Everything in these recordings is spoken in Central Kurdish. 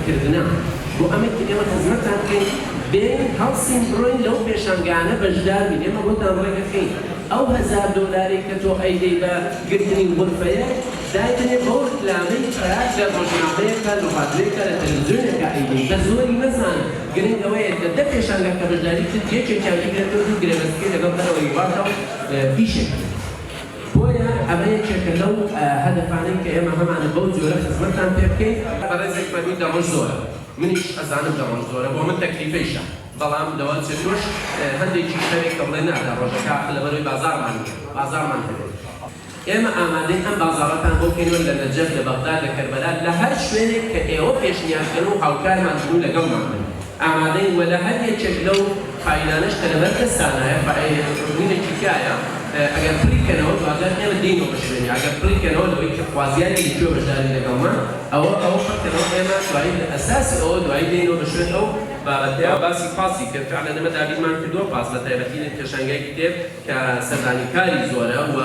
خزمەتکردنە، بۆ ئەمەی کە ئێمە خزمەتتان بکەین، بێین هەڵسین بڕۆین لەو پێشانگایانە بەشدار بین، ئێمە بۆتان ڕێکەخەین، ئەو 1000 دۆلارەی کە تۆ ئەیدەی بە گرتنی غورفەیەک، دایبنێ بەو ڕکلامەی کە لە ڕۆژنامەیەکا، لە ڕادیۆیەکا، لە تەلەفزیۆنێکا ئەیدەی، بە زۆری مەزانە، گرنگ ئەوەیە لە 10 پێشانگا کە بەشداری کرد یەکێکیان بگرێتەوە دوو گرێبەست بکەی لەگەڵ دەرەوەی وڵاتا و ئیشێک بکەی. بۆیە ئەمە یەکێکە لەو هەدەفانەی کە ئێمە هەمانە بەو جۆرە خزمەتتان پێ بکەین. بەڕێزێک فەرمووی دە ڕۆژ زۆرە، منیش ئەزانم دە ڕۆژ زۆرە، بۆ من تەکلیفەیشە، بەڵام لەوە چێ تۆش هەندێکیش هەبێ کە بڵێ نا دە ڕۆژەکە ئاخر لەبەرئەوەی بازاڕمان نییە، بازاڕمان هەبێ. ئێمە ئامادەین ئەم بازاڕەتان بۆ بکەینەوە لە نەجەف، لە بەغدا، لە کەربەلا، لە هەر شوێنێک کە ئێوە پێشنیار بکەن و هاوکارمان بن و لەگەڵمان بن ئامادەین و لە هەر یەکێک لەو فایلانەش کە لەبەر دەستتانایە فایلێکی تیایە ئەگەر پڕی کەنەوە دواجار ئێمە دێینەوە بە شوێنی ئەگەر پڕی کەنەوە لەوەی کە خوازیاری لە کوێ بەشداری لەگەڵمان ئەوە ئەوە پڕ کەنەوە ئێمە دوایی لە ئەساسی ئەوە دوایی دێینەوە بە شوێن ئەو بابەتەیا. باسی پاسی کرد فعلەن ئێمە دابینمان کردووە پاس بە تایبەتی لە پێشانگای کتێب کە سەردانیکاری زۆرە و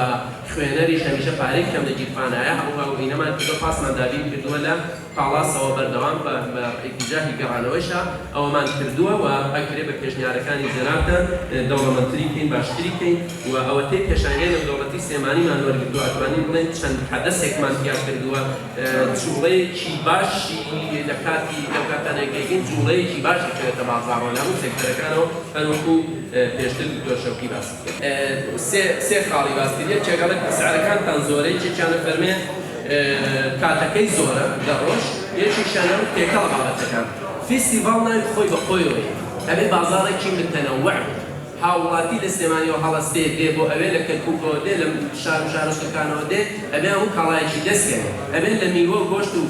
خوێنەریش هەمیشە پارەی کەم لە گیرفانایە، هەموو ئەو ئینەمان کردووە، پاسمان دابین کردووە لە پاڵاسەوە بەردەوام بە بە ئیتیجاهی گەڕانەوەیشا ئەوەمان کردووە و ئەکرێ بە پێشنیارەکانی جەنابتان دەوڵەمەندتری کەین، باشتری کەین و ئەوەتەی پێشانگای نێودەوڵەتی سلێمانیمان وەرگرتووە ئەتوانین بڵێین چەند حەدەسێکمان تیا کردووە، جوڵەیەکی باشی لە کاتی لەو کاتانەی کە یەکەین جوڵەیەکی باش ئەکەوێتە بازاڕەوە لە هەموو سێکتەرەکانەوە هەروەکو پێشتر دکتۆر شەوقی باسی کرد. سێ خاڵی باس کرد یەکێک ئەڵێ سعرەکانتان زۆرە یەکێکیان ئەفەرمێ کاتەکەی زۆرە لە ڕۆژ یەکێکیان ئەڵێ تێکەڵە بابەتەکان فیستیڤاڵ ناوی خۆی بە خۆیەوەیە ئەبێ بازاڕێکی متەنەوع بێت هاووڵاتی لە سلێمانیەوە هەڵەستێ دێ بۆ ئەوێ، لە کەرکوکەوە دێ، لە شار و شارۆچکەکانەوە دێ، ئەبێ هەموو کاڵایەکی دەست کەوێ، ئەبێ لە میوە و گۆشت و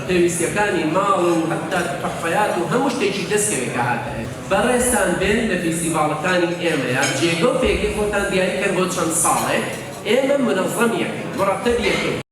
پێویستیەکانی ماڵ و هەتا تحفەیات و هەموو شتێکی دەست کەوێ کە هاتە ئەوێ. بەڕێزتان بێن لە فیستیڤاڵەکانی ئێمەیا جێگە و پێگەی خۆتان دیاری کەن بۆ چەند ساڵێک، ئێمە مونەزەمی ئەکەین، مورەتەبی ئەکەین.